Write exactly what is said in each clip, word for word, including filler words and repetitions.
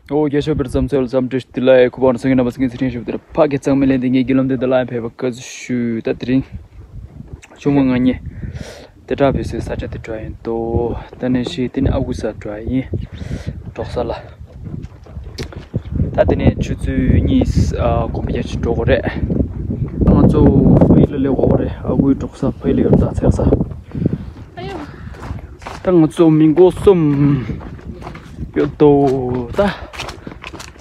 ཨོ་རྒྱལ་ཤོག་བེར་ཙམ་ཚོལ་ཙམ་བྲིས་ཏི་ལ་ཡ་ཁུ་པར་སང་གི་ན་པ་སང་གི་ཚེ་རིང་ཞུ་བ་དེར་ཕ་གི་གཙང་མི་ལེན་དེ་ངའི་དགེ་སློབ་དེ་དི་ལ་ཡ་ཕེབས་པ་ཀ་ཟུ་ཞུ་ད་དི་རིང་ཆུང་མ་ང་གཉིས་དེ་དྲག་བེ་སོའི་ས་ཆ་དེ་འགྲོ་ཡིན་ཏོ། ད་ནས་ཤི་དེ་ནི་ཨ་ཁུ་ས་འགྲོ་ཡིན་འབྲོག་ས་ལ། ད་དེ་ནས་ཆུ་ཚོད་གཉིས་ཨ་གོམ་པ་བརྒྱད་ཅིག་འགྲོ་དགོས་རེད། ང་ཚོ་ཕ་ཡུལ་ལ་སླེབས་དགོས་རེད། ཨ་ཁུའི་འབྲོག་ས་ཕ་ཡུལ་ལ་ཡོད་ད་ཚེ་ས། ད་ང་ཚོ་མི་མགོ་གསུམ་ཡོད་དོ། ད་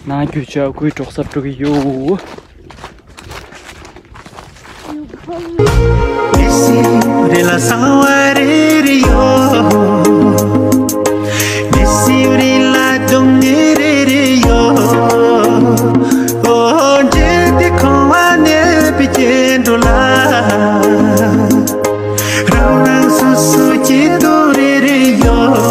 ནང་རྒྱུ་ཆ་ཨ་ཁུའི་འབྲོག་སར་འགྲོ་གི་ཡོད། རང་རང་སོ་སོ་སྐྱིད་སྡུག་རེ་རེ་ཡོད།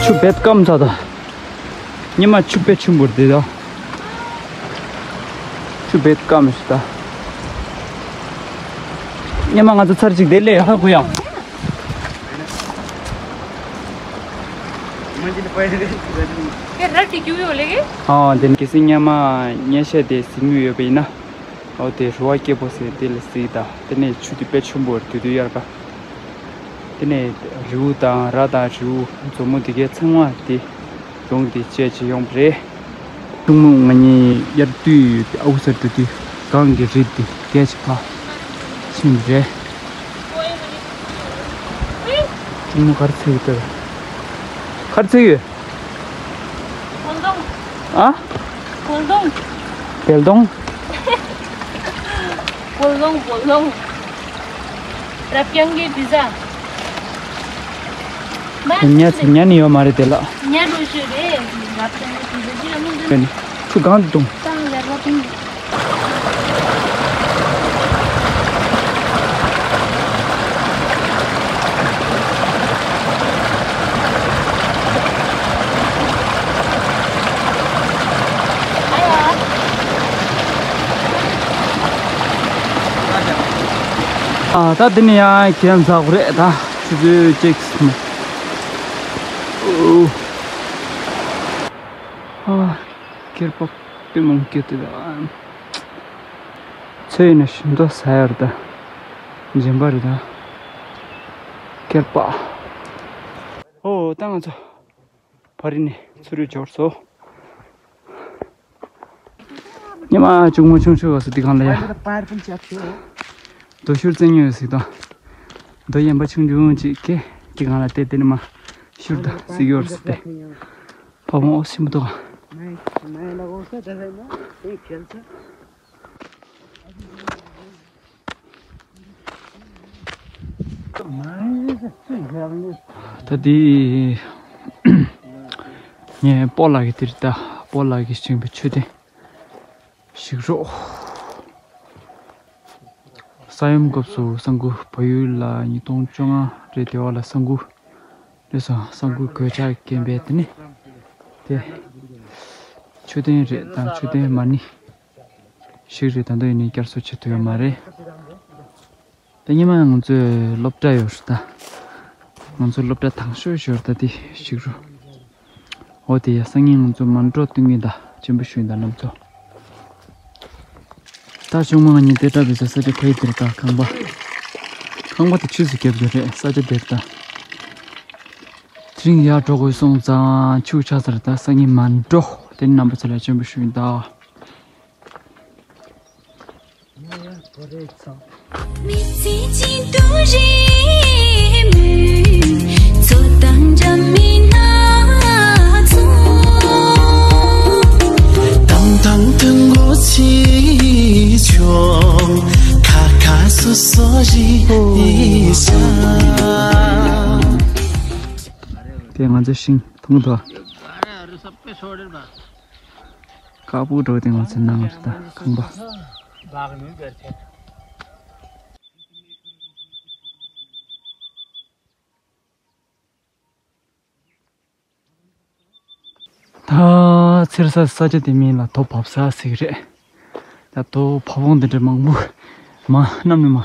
ཆུ་བེད་སྐམ་ཚ་ད། ཉི་མ་ཆུ་བེད་ཆེན་པོར་བསྡད་ད། ཆུ་བེད་སྐམ་ཞིག་ད། ཉི་མ་ང་ཚོ་ཚར་གཅིག་བསྡད་ལེ་ཧ་གོ་ཡང་། ཨ་དེ་གལ་སྲིད་ཉི་མ་ཉལ་ཤ་དེ་གཟིགས་མུས་ཡོད་པ་ཡིན་ན། ཨོ་དེ་རུ་བ་སྐྱེ་བོ་ཟེར་དེ་ལ་གཟིགས་ད། དེ་ནས་ཆུ་དེ་དཔེ་ཆེན་པོ་རེད་དུས་དུས་དབྱར་ཁ། དེ་ནས་རི་བོ་དང་ར་དང་རི་བོ་མཛོ་མོ་དེ་གའི་ཚང་མ་དེ་ལུང་དེ་བཅད་ཅིག་ཡོང་པ་རེད། ཐུན་མོང་ང་གཉིས་དབྱར་དུས་ཨ་ཁུ་ས་འགྲོ་དུས་གངས་ཀྱི་རི་དེ་སྐད་ཅིག་ཕ་ཕྱིན་པ་རེད། ཐུན་མོང་ག་རེ་ཚིག་ཡོད་ད། ག་རེ་ཚིག་ཡོད། ཨ། བོལ་སྟོང་། བལ་སྟོང་། བོལ་སྟོང་། བོལ་སྟོང་། རབ་རྐྱང་གི་བི་ཛ། ཉ་ཉ་ནི་ཡོད་མ་རེད་དེ་ལ། ཉ་འགྲོ་ཤོད་རེད། རབ་རྐྱང་གི་བི་ཛ་ཅི་ཡང་མི་འདུག་ཆུ་གང་དུ་བཏུང་། ཏང་ལེར་བ་ཏིང་། ཨ་ད་འདི་ནས་ཡང་གྱེན་འཛེག་རེད་ད། ཆུ་ཚོད་གཅིག་ཨོ། ཨ་ཁེར་པག་པི་མང་སྐྱེ་དེ་ད། ཚེ་ཡིན་ན་ཤིན་ཏུ་ཟ་ཡར་ད། འཇིམ་པ་རེད་ད། ཀེར་པ། ཨོ་ད་ང་ཚོ་ཕ་རི་ནས་ཚུར་འབྱོར་སོ། ཉི་མ་གཅུང་མོ་ཆུང་ཆུང་བ་སུ་དེ་གང་ལ་ཡ། རྡོ་ཤུར་བཙན་ཉོས་ཟིག་དང་། རྡོ་ཡན་པ་ཆུང་ཆུང་ཅིག་གེ་དེ་གང་ལ་བལྟས་དེ་ནི་མ་ཤུར་དང་ཟིག་ཡོར་སུ་བལྟས། ཕ་བོང་ཨོ་སིམ་དོ། ད་དེ་ངས་སྤོ་ལགས་ཀྱི་དེར་ལྟ། སྤོ་ལགས་ཀྱིས་བྱིན་པའི་མཆོད་རྟེན་ཞིག་རོགས། ས་ཡོམ་སྐབས་སུ་ས་འགུལ། བལ་ཡུལ་ལ་ཉིས་སྟོང་བཅོ་ལྔ་རེད་དེ་བ་ལ་ས་འགུལ་རེད་སོང་། ས་འགུལ་གོད་ཆག་རྐྱེན་པས་དེ་ནི་དེ་མཆོད་རྟེན་རེད་དང་མཆོད་རྟེན་མ་ཎི་ཞིག་རེད། ད་ལྟ་ཡིན་ནའི་བསྐྱར་གསོ་བྱེད་ཐུབ་ཡོད་མ་རེད། ད་སྔོན་མ་ང་ཚོའི་སློབ་གྲྭ་ཡོད་རེད་ད། ང་ཚོའི་སློབ་གྲྭ་དང་ཤོས་ཤོར་ད་དེ་ཞིག་རུ། འོ་དེ་ཡ་སང་ཉིན་ང་ཚོ་མན་གྲོ་སྟོན་གྱི་ད་ཆེན་པོ་ཞུ་ཡིན་ད་རྣམ་ཚོ། ད་ཆུང་མ་ང་གཉིས་དེ་གྲྭ་བའི་ས་ས་ཆ་ཁའི་དེར་ད་ཁང་པ། ཁང་པ་དེ་ཆུས་སུ་བརྒྱབ་ཀྱི་རེད་ས་ཆ་དེར་ད། དེ་རིང་ཡར་འགྲོ་དགོས་སོང་ཙང་ཆུ་ཆགས་ཚར་ད་སང་ཉིན་མན་གྲོ་དེ་རྣམ་པ་ཚོ་ལ་ཆེན་པོ་ཞུ་ཡིན་ད། མི་ཚེ་གཅིག་ཏུ་རེ་མོས་ཚོ་དང་འདྲ་མིན་སྣ་ཚོགས། དང་དང་དུ་མགོ་ཚིག་ཆོག་ཁ་ཁ་སོ་སོ་རེ་ཤ། དེ་ང་ཚོ་ཤིང་མཐོང་འདུག་དཀར་པོ་འགྲོ་དེ་ང་ཚོ་ནང་ལ་ད་ཁང་པ། ད་ཚེར་ས་ས་ཆ་དེ་མིང་ལ་དོ་བབ་ས་ཟེར་གི་རེད། ད་དོ་ཕ་བོང་དེ་འདྲ་མང་པོ་མ་གནམ་ནས་མ་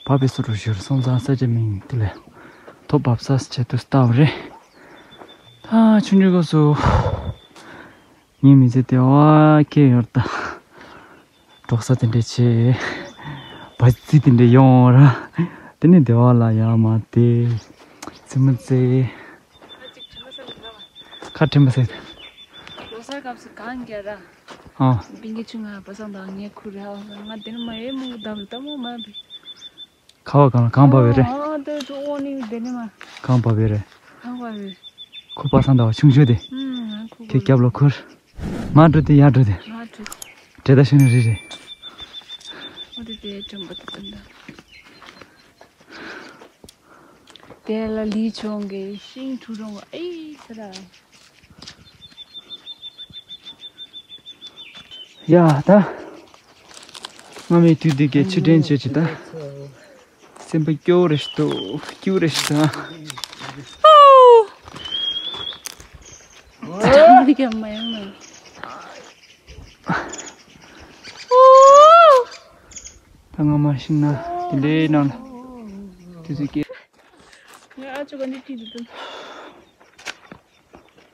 བབས་པའི་སོ་རུ་བཞུར་སོང་ཙང་ས་ཆ་མིང་དེ་ལ་དོ་བབ་ས་ཟེར་བྱས་དུ་བཏགས་པ་རེད། ད་ཆུང་ཆུང་སྐབས་སུ་ངའི་མི་ཚེ་བདེ་བ་སྐྱེལ་ཡོད་ད། འབྲོག་ས་དེ་འདྲས་བྱས། བ་ཙི་དེ་འདྲས་ཡོང་ར། དེ་ནས་བདེ་བ་ལ་ཡར་མར་བསྡད། རྩེད་མོ་རྩེ། ཁ་དྲན་པ་ཟེར། ལོ་གསར་སྐབས་སུ་གང་རྒྱ་ར། ཨ། བིང་གི་ཆུང་ང་པ་སངས་དང་ངའི་ཁུ་རེ་ཧ་ང་དེ་ནས་མ་ཡེ་མུ་གུ་དམ་རེ་ལྟ་མོ་མ་བི། ཁ་བ་གང་ལ་གང་བབས་པའི་རེད། ཨ་དེ་ཚོ་ཨོ་ནི་དེ་ནས་མ། གང་བབས་པའི་རེད། གང་བབས་པའི། ཁུ་པ་སངས་དང་ཆུང་ཆུང་དེ། ཨུམ་ང་ཁུ་ཁྱེད་སྐྱབས་ལ་ཁུར། མ་འགྲོ་དེ་ཡར་འགྲོ་དེ། ང་འགྲོ། བྲེ་ད་ཤུ་ནི་རི་རེད། ཨོ་དེ་དེ་ཅམ་པ་དེ་ཙམ་ད། དེ་ལ་ལི་ཆུང་གི་ཤིང་ཁྲུ་རོང་ཨེ་ས་ར། ཡ་ད། སྔ་མའི་དུས་འདི་གའི་ཕྱིར་དྲན་བྱེད་ཅིག་ད། སེམས་པ་སྐྱོ་རེ་ཞིག་འདུག་སྐྱོ་རེ་ཞིག་འདུག་ད་སྔ་མ་ཤིང་ནགས་དེ་འདྲའི་ནང་ལ་དུས་ཚོད་སྐྱེལ། ངས་ཨ་ཅོ་ག་འདི་ཁྲིད་འདུག་ཏུ།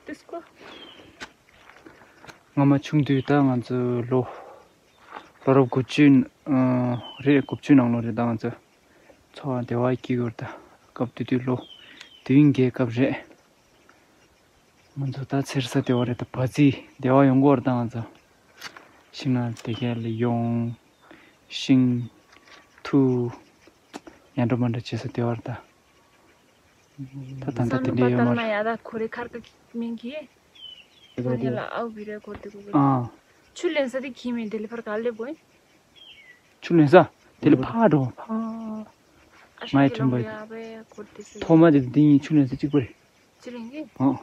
ཏིས་ཀོ། སྔ་མ་ཆུང་དུས་ད་ང་ཚོ་ལོ། ལོ་རབས་དགུ་བཅུ། ཨ། རེད། དགུ་བཅུ་ནང་ལོ་རེད། ད་ང་ཚོ་འཚོ་བ་བདེ་བ་སྐྱིད་ཡོད་ད། སྐབས་དེ་དུས་ལོ་བདུན་བརྒྱད་སྐབས་རེད། ང་ཚོ་ད་ཚེར་ས་བདེ་བ་རེད་ད། བ་ཙི་བདེ་བ་ཡོང་གི་ཡོད་རེད་ད། ང་ཚོ་ཤིང་ནགས་དེ་ག་ལ་ཡོང་། ཤིང་། ཐུ། ཡར་འགྲོ་མར་འགྲོ་བྱེད་ས་བདེ་བ་རེད་ད། ད་ད་ད་དེ་འདྲ་ཡོད་མ་རེད། ཡ་ད་ཁོ་རེ་ཁར་ཀ་མིན་གྱི། ཁོ་ཉིད་ལ་ཨའུ་བི་རེ་ཁོར་དེ་གོ་གི། ཨ། ཆུ་ལེན་ས་དེ་གི་མིན་དེ་ལས་ཕར་ག་ལེབ་གོ་ཨེ། ཆུ་ལེན་ས་དེ་ལས་ཕར་འགྲོ། ཨ། ཨ་ཤ་ངའི་དྲན་པ་ཡ་བའི་ཁོར་དེ་སེ། ཐོག་མ་དེ་འདི་ཡིན། ཆུ་ལེན་ས་གཅིག་པ་རེད། ཆུ་ལེན་གི། ཨ།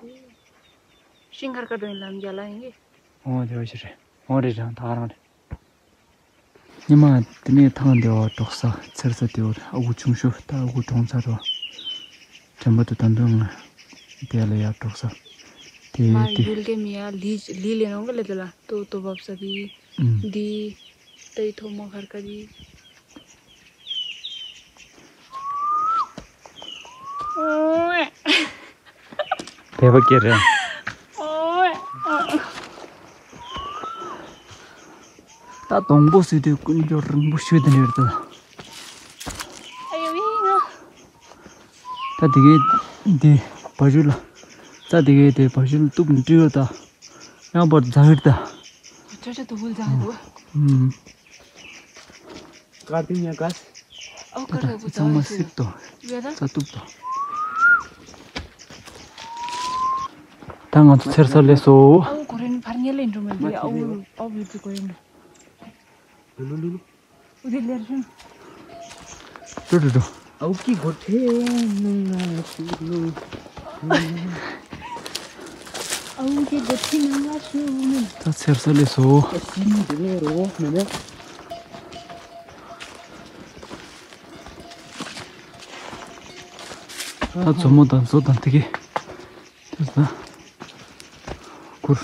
ཤིང་ཁར་ཀ་འགྲོ་ཡིན་ལམ་རྒྱ་ལ་ཡིན་གི། ཨོ་དེ་བ་ཞིག་རེད། ཨོ་རེད་རང་ད་ག་རང་རེད། ཉི་མ་དེ་ནས་ཐང་བདེ་བ་འབྲོག་ས་ཚེར་ས་དེ་བར་ཨ་ཁུ་ཆུང་ཤོས་ད་ཨ་ཁུ་གྲོངས་ཚར་བ། དྲན་པ་དུ་ད་དུང་ང་དེ་ལ་ཡར་འབྲོག་ས་དེ་མ་དེ་ཡུལ་གེ་མི་ཡ་ལི་ལི་ལེ་ནོ་ག་ལེ་དེ་ལ་ཏོ་ཏོ་བབ་ས་དེ། ཨུམ། དེ་ཏའི་ཐོག་མ་ཁར་ཀ་དེ། བལ་པོ་སྐྱེ་རེད། ད་སྡོང་པོ་ཟེར་དུས་ཀུན་སྤྱོད་རིང་པོ་ཤོས་དེ་འདྲ་རེད་ད། ཨ་ཡོ་ཡིན་ན། ད་དེ་གའི་དེ་བ་ཤུ་ལ། ད་དེ་གའི་དེ་བ་ཤུ་ལ་གཏུབ་ནས་སྤྲི་བ་ད། ཡང་པར་རྫ་ཡུར་ད། ཅོ་ཅོ་དུ་བུལ་རྫ་ཡུར་དུ། ཨུམ། ཀར་ཏི་ཉ་ཀ་སི། ཨོ་ཀར་ཏི་ཚང་མ་སིབ་ཏོ། ཡོད་ད། ཙ་ཏུབ་ཏོ། ད་ང་ཚོ་ཚེར་ས་ལས་སོ། ཨོ་ཀོ་རེན་ཕར་ཉེ་ལེན་འགྲོ་མེད་ལི། ཨོ་ཨོ་ཡོད་ཀོ་རེན། ལུ་ལུ་ལུ། ཨོ་དེ་ལེར་ཤུན། ཏུ་ཏུ་ཏུ། ཨོ་ཀི་གོ་ཐེ་ནང་ང་ཤུ་ལུ། ཨོ་ཀི་གོ་ཐེ་ནང་ང་ཤུ་ལུ། ད་ཚེར་ས་ལས་སོ། ཨ་ཤི་ནི་དེ་ལས་རོ་མེ་ནེ། ད་མཛོ་མོ་དང་མཛོ་དང་དེ་གི་དེ་ད་གུར།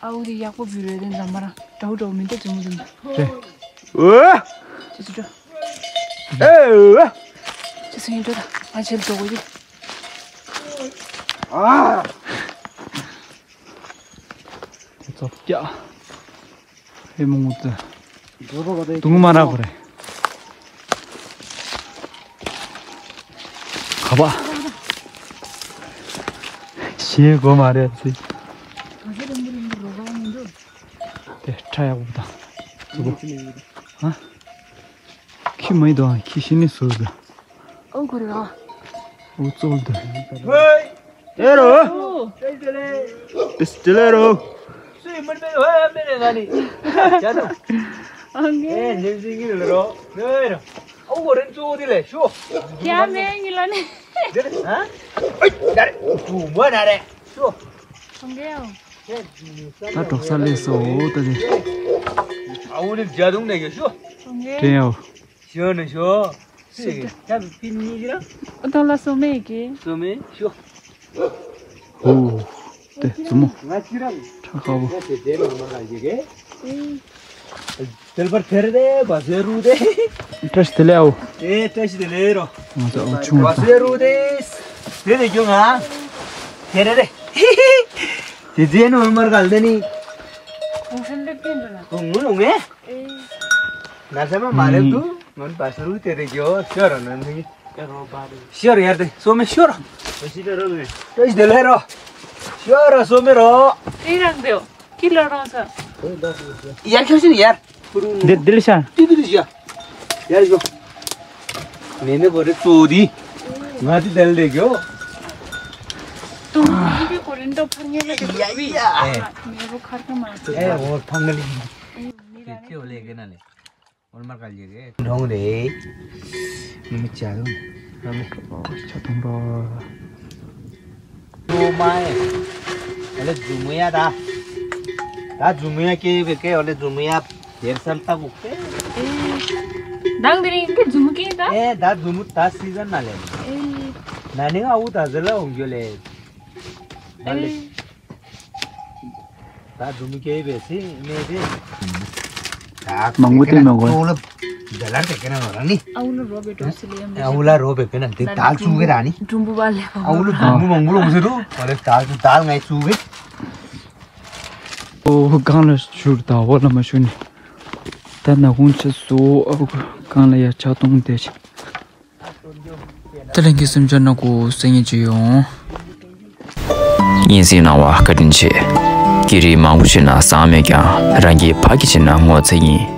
ཨའུ་དེ་ཡག་པོ་བུད་རེད་དེ་འཛམ་པ་རང་འདྲ་བོ་འདྲ་བོ་མི་འདུག་མཛོ་མོ་དེ་འདྲ། རེད། ཨོ། ཅི་སུ་འགྲོ། ཨེ་ཨོ། ཅི་སུ་ཡིན་འགྲོ་ད་ང་ཆེར་འགྲོ་དགོས་ཀྱི། ཨ། དེ་ཙོག་སྐྱ། ཧེ་མོ་ངུ་ཙི། དུང་མ་རག་པ་རེད། ག་པ། ཞེས་གོ་མ་རེད་ཙི། དེ་ཁྲ་ཡག་པོ་དང་། ཙི་གོ། ཧ། ཁྱི་མ་ཡི་དོ་ཁྱི་ཤི་ནི་སུ་ཟ། ཨོ་གོ་རེ་ག། ཨོ་ཙོལ་དུ། ཧེ་རོ། ཨོ། པིས་ཏི་ལེ་རོ། སུའི་མིར་མེད་ཧོ་ཡ་མེད་རེ་ག་ནི། ཅ་དོ། ཨང་ཀེ། ཨེ་ནེ་ཟིང་གི་ལ་རོ། ནེ་རོ། ཨོ་གོ་རེན་ཙོ་དི་ལེ་ཤོ། ཀྱ་མེ་ངི་ལ་ནི། དེ་ཧ། ཨེ་ད་རེ། ཏུ་མ་ན་རེ། ཤོ། ཨང་ཀེ་ཡོ། ད་གྲོགས་ས་ལས་སོ་ད་དེ། ཨ་འུ་ནི་ཇ་དུང་ནེ་གི་ཤོ། ཨང་ཀེ། དྲན་ཡོ། ཤོ་ནི་ཤོ། སི་ཀེ་ད་པི་ནི་གི་ར། ཨོ་ཏོ་ལ་སོ་མེ་གི། སོ་མེ་ཤོ། ཧོ། དེ་བཙུན་མོ། ང་ཅི་རང་། ཁྲ་ཁ་བོ། ཡ་དེ་དེ་ནོར་མར་ག་ཡི་གེ། དེལ་པར་དེར་དེ་བ་ཟེ་རུ་དེ། བཀྲ་ཤིས་བདེ་ལེགས་ཨོ། ཨེ་བཀྲ་ཤིས་བདེ་ལེགས་རོ། ང་ཚོ་ཨོ་ཆུང་བ་བ་ཟེ་རུ་དེ། དེ་དེ་གྱོ་ང་། དེ་རེ་རེ། དེ་དེ་ནོར་མར་ག་ལ་དེ་ནི། ཁོང་སེམས་འདི་བསྟན་འགྲོ་ན། ཁོང་ངུ་ལོ་ངེ། ཨེ། ན་ས་མ་མ་ལེབ་དུ་ངོན་པ་སུ་རུ་དེ་རེ་གྱོ་ཤོ་རོ་ན་ནི། ཤོ་རོ་ཡར་དེ་སོ་མེ་ཤོ་རོ། ཤོ་རོ་སོ་མེ་རོ། ཤོ་རོ་སོ་མེ་རོ། ཨེ་རང་དེའོ་ཀི་ལ་རོང་ས། ཡར་ཁྱོད་ཤིན་ཡར། འདི་འདི་ལ་ཤ། ཏི་ཏི་ཏི་ཤ། ཡར་ཤོ། མེ་མེ་གོ་རེ་ཙོ་དི། ང་ཏི་དལ་དེ་གྱོ། ཏུང་ཏི་ཏི་གོ་རེ་འདོ་ཕར་ཉེ་ལ་དེ་ཡ་ཡ། མེ་རོ་ཁར་ཁ་མ་ཏི། ཨེ་འོ་ཕང་ལི། ཏི་ཏི་འོ་ལེ་གེ་ན་ལེ། འོལ་མར་ག་ལེ་རེད། ནོང་རེད། མི་མི་ཅག་རུ། ནོ་མི། ཆ་ཐུང་པ། ནོ་མ་ཨེ། ཨོ་ལེ་ཛུ་མུ་ཡ་ད། ད་ཛུ་མུ་ཡ་ཀེ་བེ་ཀེ་ཨོ་ལེ་ཛུ་མུ་ཡ། དེར་སལ་ཏ་གུག་ཏེ། ཨེ། ནང་དེ་རིང་གི་ཛུ་མུ་ཀེ་ད། ཨེ་ད་ཛུ་མུ་ད་སི་ཛན་ན་ལེ། ཨེ། ན་ནིང་ཨ་འུ་ད་ཟེ་ལ་འོང་གྱོ་ལེ། ད་ལེ། ཨེ། ད་ཛུ་མུ་ཀེ་བེ་སི་མེ་དེ། མང་པོ་དེ་མང་པོ། ཨ་འུ་ལ་རོ་བེ་ཀེ་ན་ནོ་ར་ནི། ཨ་འུ་ལ་རོ་བེ་ཀེ་ན་ནོ་ར་ནི། ཨ་འུ་ལ་རོ་བེ་ཀེ་ན་དེ་དལ་ཙུ་གེ་ར་ནི། ཀྲུམ་བུ་བ་ལེ། ཨ་འུ་ལ་ཀྲུམ་བུ་མང་པོ་ལོ་ཟེ་རུ། ཨ་ལེ་དལ་ཙུ་དལ་ངའི་ཙུ་གེ། ཨོ་གང་ལ་ཤུར་ད་འོ་ལ་མ་ཤུ་ནི། ད་ན་ཁུང་ཆེ་སོ་ཨ་གང་ལ་ཡ་ཆ་གཏོང་དེ་ཆེ། ད་ལན་གྱི་སེམས་ཅན་ནང་ཁུ་སེ་ངེ་ཅི་ཡོང་། ཡིན་སྲིད་གནང་བ་བཀའ་དྲིན་ཆེ། ཀྱི་རིགས་མང་པོ་ཞིག་ན་བཟང་མེད་ཀྱང་རང་གི་ཕ་གི་ཕྱིར་ན་ངོ་ཚ་ཡིན།